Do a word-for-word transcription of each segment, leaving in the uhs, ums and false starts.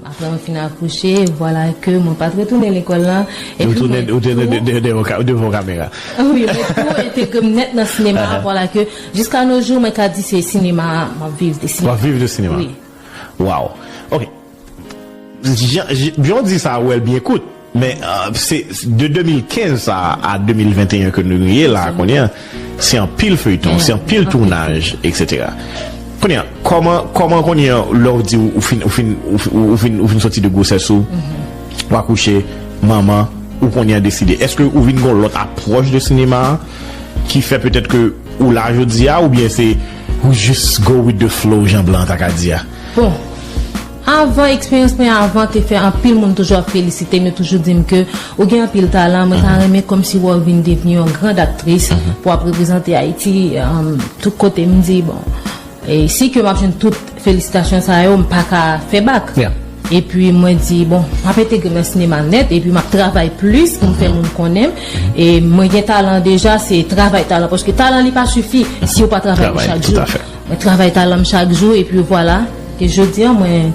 Apre mwen fin akouche, vwala ke mwen pa t retounen lekòl la. Epi mwen tou, devan kamera. Wi, mwen tou entegre m nèt nan sinema. Vwala ke jiska no jou, mwen ka di se sinema, m ap viv de sinema. W ap viv de sinema. Wi. Waw. Ok. Jan w di sa, wè l byen kout. Men se de de mil kenz sa a de mil venteyen ke nou ye la kounye a, se anpil feyton, se anpil tounaj, etsetera. Kounye a, kòman, kòman kounye a, lè w di ou fin, ou fin, ou fin, ou fin soti de gwosès ou, ou akouche, manman, ou kounye a deside. Èske ou vin gon lòt apwòch de sinema a ki fè petèt ke ou la jodi a, oubyen se ou jis go with the flow, jan blan an ta ka di a? Bon, avan, eksperyans mwen avan te fè anpil moun toujou ap felisite m, yo toujou di m ke ou gen anpil talan, mwen ta renmen kòmsi wè w vin devni yon grand aktris pou w ap reprezante Ayiti, um, tout kote. M di, bon, e si ke m ap jwenn tout felisitasyon sa yo, m pa ka fè bak. Epi mwen di, bon, m ap entegre m nan sinema nèt, epi m ap travay plis pou m fè moun konnen m. E mwen gen talan deja, se travay talan, paske talan li pa sifi si ou pa travay li chak jou. Mwen travay talan m chak jou, epi vwala. E jodi a, mwen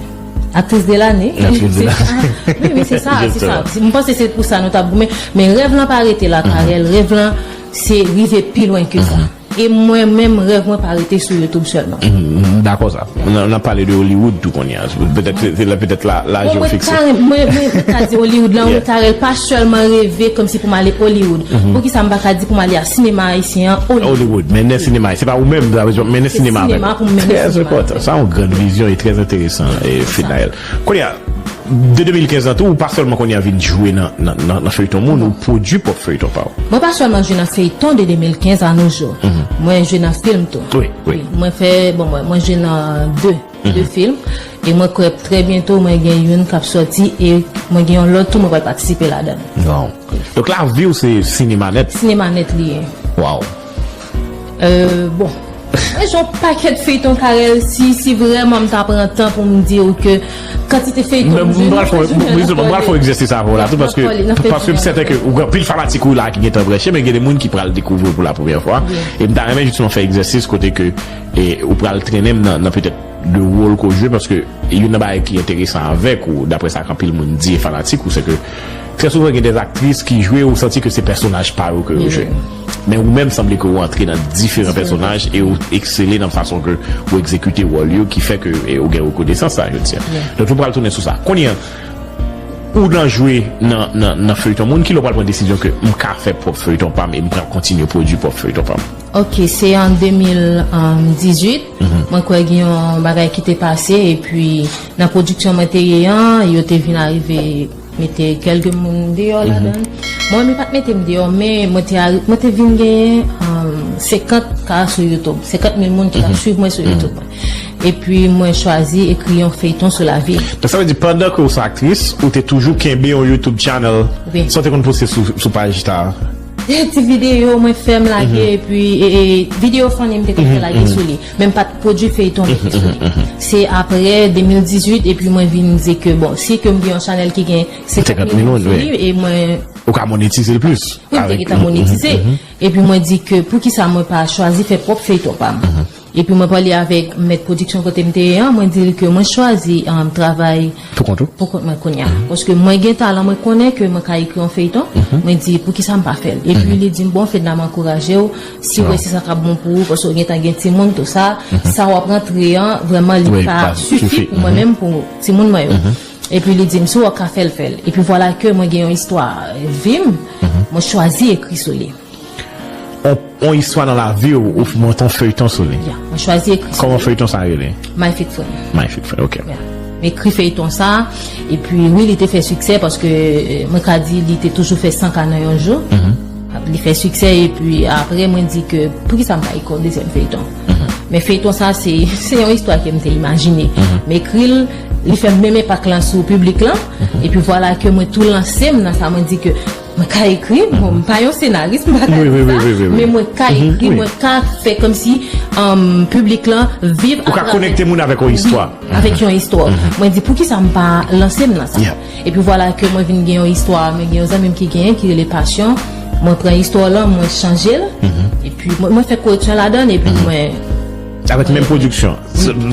aktris de lane. Aktris de lane. Wi, wi, se sa, se sa. M panse se pou sa nou t ap goumen. Men rèv lan pa rete la, Carel. Rèv lan, se rive pi lwen ke sa. E mwen menm, rèv mwen pa rete sou YouTube sèlman. M dakò sa. N ap pale de Hollywood tou kounye a. Petèt se la, petèt la, la je fikse. Mwen, mwen ka di Hollywood la, wi, Carel, pa sèlman reve kòmsi pou m ale Hollywood. Poukisa m pa ka di pou m ale a sinema ayisyen an Hollywood? Hollywood, men nan sinema, se pa ou menm, men nan sinema avèk. Sinema pou m mennen sinema. Trè enpòtan. Sa yon grann vizyon e trè enteresan, Fenaelle. Kounye a, de de mil kenz lan tou, ou pa sèlman kounye a vin jwe nan, nan, nan, nan feyton moun, ou pwodui pwòp feyton pa w. Mwen pa sèlman jwe nan feyton de de mil kenz a no jou. Mwen jwe nan fim tou. Wi, wi. Mwen fè, bon, mwen, mwen jwe nan de, de fim. E mwen kwè trè byento mwen gen youn k ap sòti e mwen gen yon lòt tou mwen pral patisipe ladan l. Waw. Donk lavi w se sinema nèt? Sinema nèt li ye. Waw. Euh, bon. Mwen jwe yon pakèt feyton Carel, si, si vrèman m ta pran tan pou m di w ke kantite feyton m jwe nan feyton. M pral fè yon egzèsis avè w la tou, paske, paske m sèten ke ou gen anpil fanatik ou la ki gentan branche, men gen de moun ki pral dekouvri w pou la premyè fwa. E m ta renmen jisman fè egzèsis kote ke, e, ou pral trennen m nan, nan petèt de wòl ke w jwe, paske youn nan bagay ki enteresan avèk ou, daprè sa k anpil moun di e fanatik ou, se ke trè souvan gen de aktris ki jwe, ou santi ke se pèsonaj pa yo ke yo jwe. Men ou menm sanble ke ou antre nan diferan pèsonaj e ou eksele nan fason ke ou egzekite wòl yo, ki fè ke, e, ou gen rekonesans sa jodi a. Donk nou pral tounen sou sa. Kounye a, ou nan jwe nan, nan, nan feyton moun, kilè w pral pran desizyon ke m ka fè pwòp feyton pa m e m pral kontinye pwodui pwòp feyton pa m? Ok, se an de mil dizuit, mwen kwè gen yon bagay ki te pase, epi nan pwodiksyon mwen te ye an, yo te vin arive mete kèlke moun deyò ladan l. Mwen, yo pa t mete m deyò, men mwen te, mwen te vin genyen, um, senkant K sou YouTube, senkant mil moun ki t ap swiv mwen sou YouTube mwen. Epi mwen chwazi ekri yon feyton sou lavi m. Donk sa vle di, pandan ke w se aktris, ou te toujou kenbe yon YouTube channel, sa w te konn poste sou, sou paj ta a? Ti videyo mwen fè m lage, epi, e, e, videyo funny m te konn fè lage sou li. Men m pa t pwodui feyton mete sou li. Se aprè de mil dizuit, epi mwen vin di ke, bon, si ke m gen yon chanèl ki gen senkant mil moun sou li, e mwen. Ou ka monetize l plis. Wi, m te gentan monetize. Epi mwen di ke poukisa mwen pa chwazi fè pwòp feyton pa m. Epi mwen pale avèk mèt pwodiksyon kote m te ye an, mwen di l ke mwen chwazi, um, travay pou kont ou? Pou kont mwen kounye a. Paske mwen gen talan, mwen konnen ke mwen ka ekri yon feyton. Mwen di, poukisa m pa fè l? Epi li di m, bon, Fedna, m ankouraje w. Si w wè se sa k ap bon pou ou, paske w gentan gen timoun, tou sa, sa w ap rantre an, vrèman, li pa sifi pou mwen menm, pou timoun mwen yo. Epi li di m, si w wè w ka fè l, fè l. Epi vwala ke mwen gen yon istwa, eh, vi m, mwen chwazi ekri sou li. On, on istwa nan lavi w, ou f-, monte on feyton sou li. Ya, mwen chwazi ekri sou li. Kòman feyton sa rele? My Fake Friend. My Fake Friend, ok. Ya. M ekri feyton sa, epi wi, li te fè siksè, paske, eh, mwen ka di li te toujou fè san K nan yon jou. Li fè siksè, epi apre, mwen di ke, poukisa m pa ekri yon dezyèm feyton? Men feyton sa, se, se yon istwa ke m te imajine. M ekri l, li fè menm enpak lan sou piblik lan, epi vwala ke mwen tou lanse m nan sa, mwen di ke mwen ka ekri, bon, m pa yon senaris, m pa ka di sa, men mwen ka ekri, mwen ka fè kòmsi, um, piblik lan viv atravè. Ou ka konekte moun avèk yon istwa. Avèk yon istwa. Mwen di, poukisa m pa lanse m nan sa? Epi vwala ke mwen vin gen yon istwa, mwen gen yon zanmi m ki genyen, ki rele Passion. Mwen pran istwa lan, mwen chanje l. Epi mwen, mwen fè koreksyon ladan l, epi mwen Avèk menm pwodiksyon.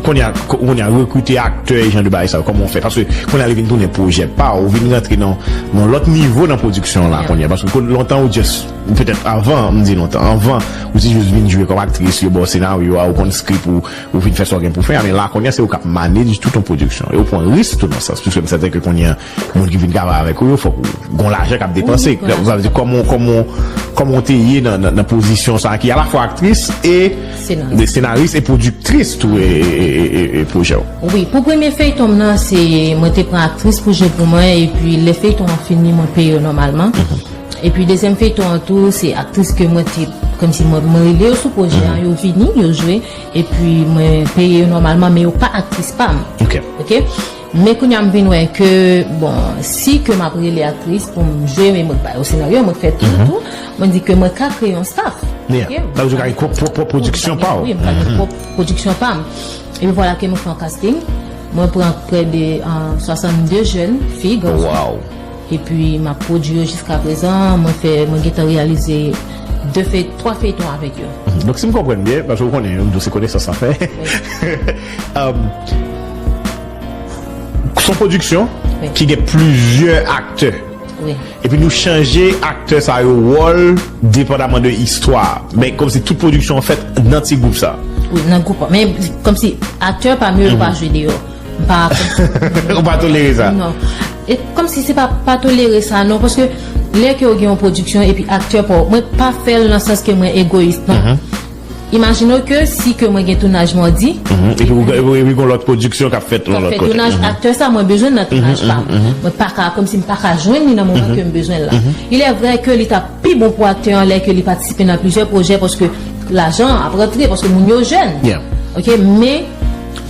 Kounye a, kounye a, rekrite aktè e jan de bagay sa yo, kòman w fè? Paske kounye a li vin tounen pwojè pa w, ou vin rantre nan yon lòt nivo nan pwodiksyon la kounye a. Paske lontan ou just, petèt avan, m di lontan, avan, ou te just vin jwe kòm aktris, yo ba w senaryo a, ou konn script ou, ou vin fè sa w gen pou fè a, men la kounye a se ou k ap manage tout yon pwodiksyon. E ou pran risk tou nan sans, piske m sèten ke kounye a, moun ki vin travay avèk ou yo, fòk ou gon lajan k ap depanse. Sa vle di kòman, kòman, kòman w te ye nan, nan, nan pozisyon sa ki alafwa aktris e senaris e pwodiktris tou e, e, e, e, e pwojè w. Wi, pou premye feyton m nan, se mwen te pran aktris pou jwe pou mwen, epi lè feyton an fini, mwen peye yo nòmalman. Epi dezyèm feyton an tou, se aktris ke mwen te, kòmsi mwen, mwen rele yo sou pwojè an, yo vini, yo jwe, epi mwen peye yo nòmalman, men yo pa aktris pa m. Ok. Men kounye a m vin wè ke, bon, si ke m ap rele aktris pou m jwe, men mwen ba yo senaryo, mwen fè tout, tout, mwen di ke mwen ka kreye yon staff. Yeah. Sa vle di w ka gen pwòp, pwòp, pwòp pwodiksyon pa w. Wi, mwen ka gen pwòp pwodiksyon pa m. Epi vwala ke mwen fè yon casting. Mwen pran prè de, euh, swasannde jèn fi, gason. Wow. Epi m ap pwodui yo jiska prezan, mwen fè, mwen gentan reyalize de fey-, twa feyton avèk yo. Donk si m konprann byen, paske ou konnen, m di w se konesans sa fè. Um, se yon pwodiksyon ki gen plizyè aktè. Wi. Epi nou chanje aktè sa yo wòl depandaman de istwa. Men kòmsi tout pwodiksyon an fèt nan ti gwoup sa. Wi, nan gwoup la. Men kòmsi aktè pa m yo, yo pa jwe deyò. M pa Ou pa tolere sa? Non. E kòmsi se pa, pa tolere sa, non, paske lè ke w gen yon pwodiksyon epi aktè pa w, mwen pa fè l nan sans ke mwen egoyis, non. Imajine w ke si ke mwen gen tounaj madi, epi ou, epi, epi gon lòt pwodiksyon k ap fèt yon lòt kote. Tounaj aktè sa, mwen bezwen nan tounaj pa m. Mwen pa ka, kòmsi m pa ka jwenn li nan moman ke m bezwen l la. Il est vrai ke li t ap pi bon pou aktè an lè ke li patisipe nan plizyè pwojè, paske lajan ap rantre, paske moun yo jèn. Ok, men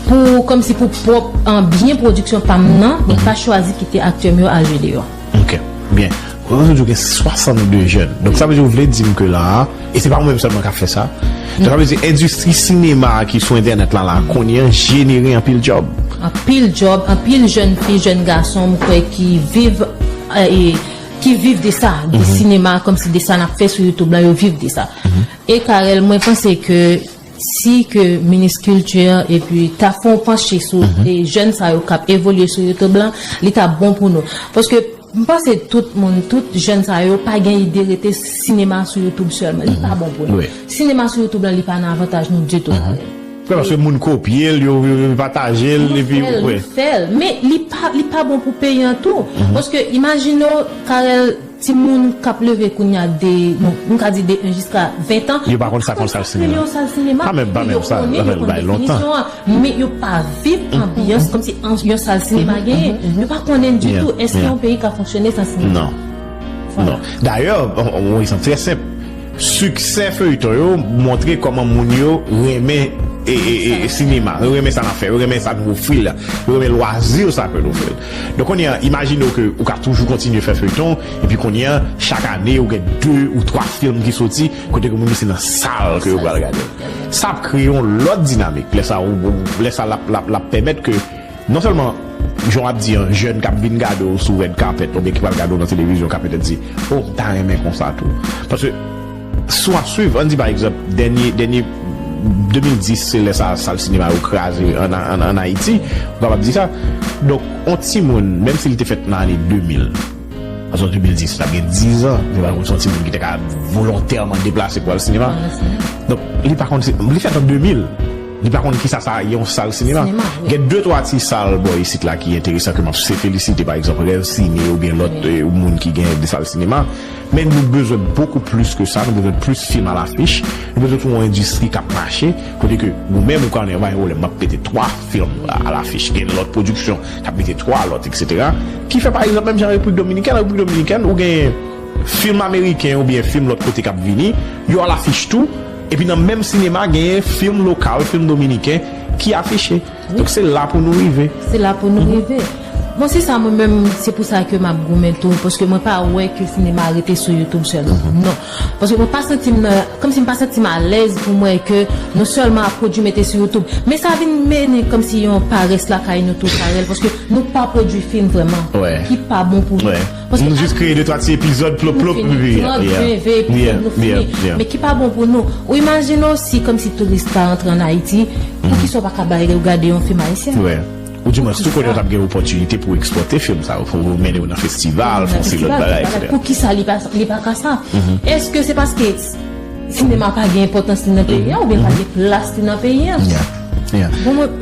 pou, kòmsi pou pwòp, an, byen pwodiksyon pa m nan, mwen pa chwazi kite aktè m yo al jwe deyò. Ok, byen. Ou di w gen swasannde jèn. Donk sa vle di w vle di m ke la a, e se pa ou menm sèlman k ap fè sa. Donk sa vle di endistri sinema ki sou entènèt la, la kounye a jenere anpil djòb. Anpil djòb, anpil jèn fi, jèn gason, m kwè ki viv, eh, e, ki viv de sa, de sinema, kòmsi de sa n ap fè sou YouTube la, yo viv de sa. E Carel, mwen panse ke si ke minis kilti epi ta fè yon panche sou e jèn sa yo k ap evolye sou YouTube la, li ta bon pou nou. Paske m panse tout moun, tout jèn sa yo pa gen ide rete sinema sou YouTube sèlman. Li pa bon pou nou. Wi. Sinema sou YouTube la, li pa nan avantaj nou ditou. Wi, paske moun kopye l, yo, yo, yo pataje l, epi, wi. Fè l, fè l. Men li pa, li pa bon pou peyi an tou. Paske imajine w, Carel, timoun k ap leve kounye a de, bon, m ka di de en jiska ven tan, yo pa konn sa k yon sal sinema. Pa menm, pa menm sa, sa fè bay lontan. Men yo pa viv anbyans kòmsi an, yon sal sinema genyen. Yo pa konnen ditou èske yon peyi ka fonksyone san sinema. Non. Non. Dayè, on, on, on egzanp trè senp. Siksè feyton yo montre kòman moun yo renmen e, e, e, e sinema. Yo renmen sa n ap fè, yo renmen sa nou ofri la. Yo renmen lwazi sa ke nou ofri. Donk, kounye a, imajine w ke ou ka toujou kontinye fè feyton, epi kounye a, chak ane, ou gen de ou twa fim ki soti, kote ke moun yo se nan sal ke yo pral gade. Sa ap kreye yon lòt dinamik. Lè sa, ou, ou, lè sa, l ap, l ap, l ap pèmèt ke non sèlman, jan w ap di an, jèn k ap vin gade w sou red carpet, oubyen ki pral gade w nan televizyon, ka petèt di, "O, m ta renmen konsa tou." Paske, si w ap swiv, ann di pa egzanp, dènye, dènye de mil dis, se lè sa, sal sinema yo kraze an, an, an Ayiti, ou kapab di sa. Donk, yon timoun, menm si li te fèt nan ane de mil, paske de mil dis, l ap gen diz an, li pa konn se yon timoun ki te ka volontèman deplase pou al sinema. Donk, li pa konn, li fèt an de mil. Li pa konn kisa sa yon sal sinema. Gen de twa ti sal bò isit la ki enteresan ke m ap se felisite, pa egzanp, Rêve Ciné oubyen lòt, eh, moun ki gen de sal sinema. Men nou bezwen bokou plis ke sa, nou bezwen plis fim alafich, nou bezwen tou yon endistri k ap mache, kote ke ou menm ou ka ann, pa gen pwoblèm, m ap mete twa fim alafich, gen lòt pwodiksyon k ap mete twa lòt, etsetera. Ki fè, pa egzanp, menm jan Repiblik Dominikèn, Repiblik Dominikèn, ou gen fim ameriken oubyen fim lòt kote k ap vini, yo alafich tou, epi nan menm sinema, genyen fim lokal, fim dominiken ki afiche. Donk, se la pou nou rive. Se la pou nou rive. Bon, se sa, mwen menm, se pou sa ke m ap goumen tou, paske mwen pa wè ke sinema rete sou YouTube sèlman. Non. Paske mwen pa santi m nan, kòmsi m pa santi m alèz pou m wè ke non sèlman ap pwodui mete sou YouTube, men sa vin mennen kòmsi yon parès lakay nou tou, Carel, paske nou pa pwodui fim vrèman, ki pa bon pou nou. Paske nou jis kreye de twa ti epizòd, plop, plop, epi trant, ven, ven epizòd, nou fini. Men ki pa bon pou nou. Ou imajine w si kòmsi touris pa rantre ann Ayiti, poukisa w pa ka bay yo gade yon fim ayisyen? Oudimwens tou konnen w t ap gen opòtinite pou w ekspòte fim sa yo, pou w mennen yo nan festival, fè yon seri lòt bagay, etsetera. Poukisa li pa, li pa ka sa? Èske se paske sinema pa gen enpòtans li nan peyi a, oubyen pa gen plas li nan peyi a? Bon, mwen,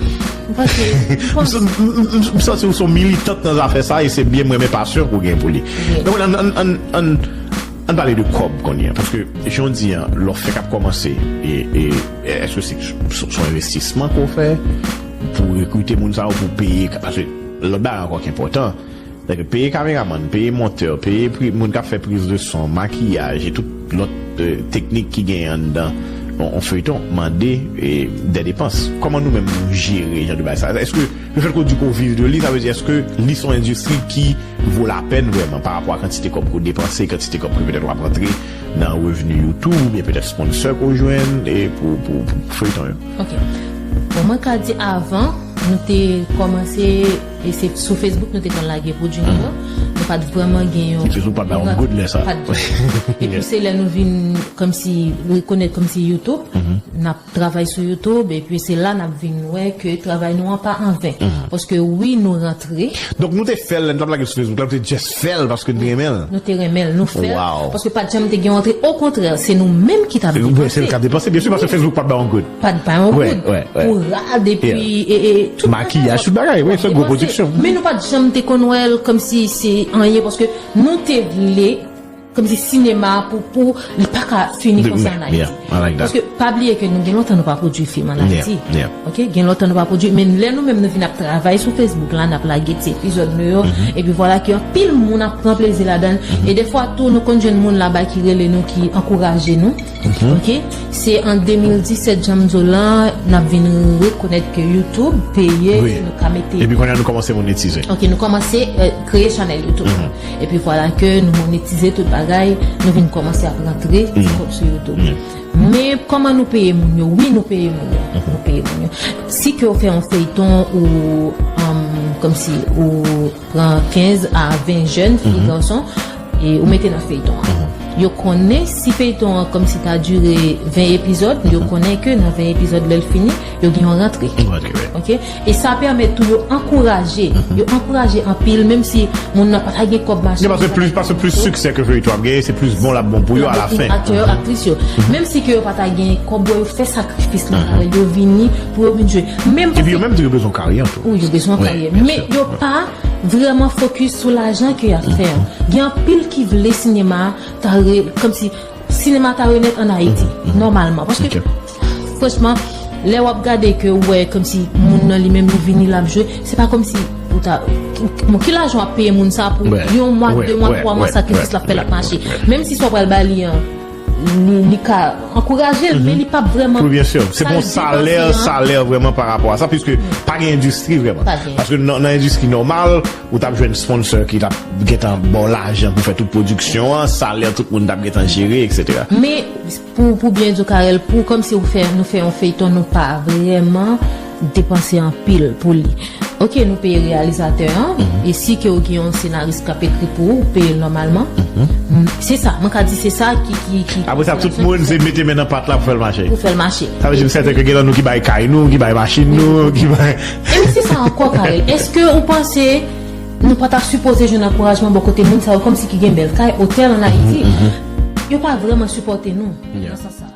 m panse, m panse. M santi w se yon militant nan zafè sa, e se byen m renmen pasyon ke w gen pou li. Men ann, ann, ann, ann, ann pale de kòb kounye a, paske jan w di an, lè w fèk ap kòmanse, e, e, èske se, se, se yon envestisman ke w fè pou w rekrite moun sa yo, pou w peye, paske lòt bagay ankò ki enpòtan, sèke peye kameramann, peye montè, peye pri, moun k ap fè priz de son, makiyaj, e tout lòt, e, teknik ki genyen anndan yon, yon feyton, mande, e, dè depans. Kòman nou menm nou jere jan de bagay sa? Èske lefèt ke w di ke w viv de li, sa vle di èske li se yon endistri ki vo lapèn vrèman pa rapò a kantite kòb ke w depanse, kantite kòb ke petèt w ap rantre nan revni YouTube, oubyen petèt sponsor ke w jwenn, e pou, pou, pou feyton yo? Ok. Bon, mwen ka di avan, nou te kòmanse, e se sou Facebook nou te konn lage pwodui nou yo. Nou pa t vrèman gen yon... Facebook pa t bay yon goud lè sa. Pa t. Epi se lè nou vin kòmsi rekonèt kòmsi YouTube, n ap travay sou YouTube, epi se la n ap vin wè ke travay nou an pa anven. Paske wi, nou rantre. Donk nou te fè l, lè nou t ap lage sou Facebook la, nou te just fè l paske nou te renmen l. Nou te renmen l, nou fè l. Paske pa t janm te gen rantre. Okontrè, se nou menm ki t ap depanse. Se l k ap depanse, byen si, paske Facebook pa t bay yon goud. Pa t bay yon goud. Pou rad, epi, e, e, tout makiyaj, tout bagay, wi, se gwo pwodiksyon. Men nou pa t janm te konn wè l kòmsi se anyen, paske nou te vle kòmsi sinema pou, pou li pa ka fini konsa ann Ayiti. Paske pa bliye ke nou gen lontan nou pa pwodui fim ann Ayiti. Ok, gen lontan nou pa pwodui, men lè nou menm nou vin ap travay sou Facebook la, n ap lage ti epizòd nou yo, epi vwala ke anpil moun ap pran plezi ladan l. E defwa tou, nou konn jwenn moun laba ki rele nou, ki ankouraje nou. Ok, se an de mil disèt, jan m di w lan, n ap vin rekonèt ke YouTube peye, nou ka mete. Epi kounye a nou kòmanse monetize. Ok, nou kòmanse, e, kreye chanèl YouTube. Epi vwala ke nou monetize tout bagay, nou vin kòmanse ap rantre ti kòb sou YouTube. Men kòman nou peye moun yo? Wi, nou peye moun yo. Nou peye moun yo. Si ke w fè yon feyton ou, um, kòmsi ou pran kenz a ven jèn, fi, gason, e ou mete nan feyton an. Yo konnen si feyton an kòmsi ta dire ven epizòd, yo konnen ke nan ven epizòd, lè l fini, yo gen yon rantre. Yon rantre, wi. Ok? E sa pèmèt tou yo ankouraje, yo ankouraje anpil, menm si moun nan pa ta gen kòb mache. Paske plis, paske plis siksè ke feyton ap genyen, se plis bon l ap bon pou yo alafen. Aktè yo, aktris yo. Menm si ke yo pa ta gen kòb, yo fè sakrifis la, yo vini pou yo vin jwe. Menm epi yo menm tou yo bezwen karyè tou. Wi, yo bezwen karyè. Men yo pa vrèman fokis sou lajan ke y ap fè an. Gen anpil ki vle sinema ta re, kòmsi sinema ta renèt ann Ayiti, nòmalman. Paske, franchman, lè w ap gade ke w wè kòmsi moun nan li menm li vini, l ap jwe, se pa kòmsi ou ta, bon, ki lajan w ap peye moun sa pou yon mwa, de mwa, twa mwa, sakrifis l ap fè, l ap mache. Menm si sa w pral ba li an, li, li ka ankouraje l, men li p ap vrèman... Wi, byen si. Se pa yon salè, salè vrèman pa rapò a sa, piske pa gen endistri vrèman. Paske nan, nan endistri nòmal, ou t ap jwenn sponsor ki t ap gentan ba w lajan pou fè tout pwodiksyon an, salè tout moun t ap gentan jere, etsetera. Men, pou, pou byen di w, Carel, pou kòmsi ou fè, nou fè yon feyton, nou pa vrèman depanse anpil pou li. Ok, nou peye reyalizatè an, e si ke w gen yon senaris k ap ekri pou ou, ou peye l nòmalman. Mm, se sa, mwen ka di se sa ki, ki, ki... Apre sa, tout moun se mete men nan pat la pou fè l mache. Pou fè l mache. Sa vle di m sèten ke gen nan nou ki bay kay nou, ki bay machin nou, ki bay... E se sa ankò, Carel. Èske ou panse nou pa ta sipoze jwenn ankourajman bò kote moun sa yo, kòmsi ki gen bèl kay, otèl ann Ayiti? Yo pa vrèman sipòte nou nan sans sa.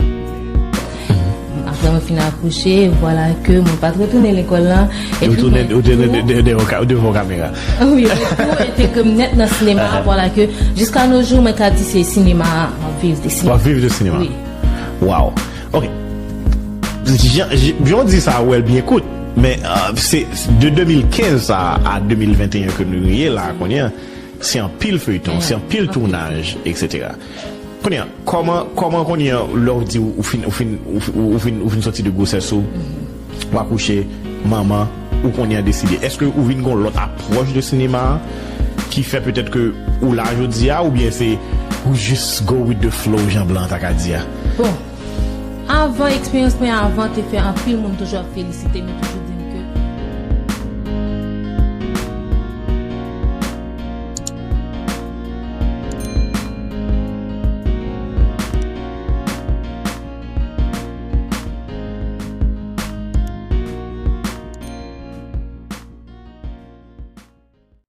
Apre mwen fin akouche, vwala ke mwen pa t retounen lekòl lan. Epi mwen tou... Ou tounen devan kamera. Wi, mwen tou entegre m nèt nan sinema a, vwala ke jiska no jou, mwen ka di se sinema a, m ap viv de sinema. W ap viv de sinema. Wi. Wow. Ok. Jan, jan, jan w di sa, w wè l byen kout. Men, euh, se de de mil kenz sa a de mil venteyen ke nou ye la, kounye a, se anpil feyton, se anpil tounaj, etsetera. Kounye a, kòman, kòman kounye a, lè w di ou fin, ou fin, ou fin, ou fin, ou fin soti de gwosès ou, w akouche, manman, ou konnen an deside? Èske ou vin gon lòt apwòch de sinema a ki fè petèt ke ou la jodi a, oubyen se ou jis go with the flow, jan blan ta ka di a? Bon, avan eksperyans mwen avan te fè anpil moun toujou ap felisite m, toujou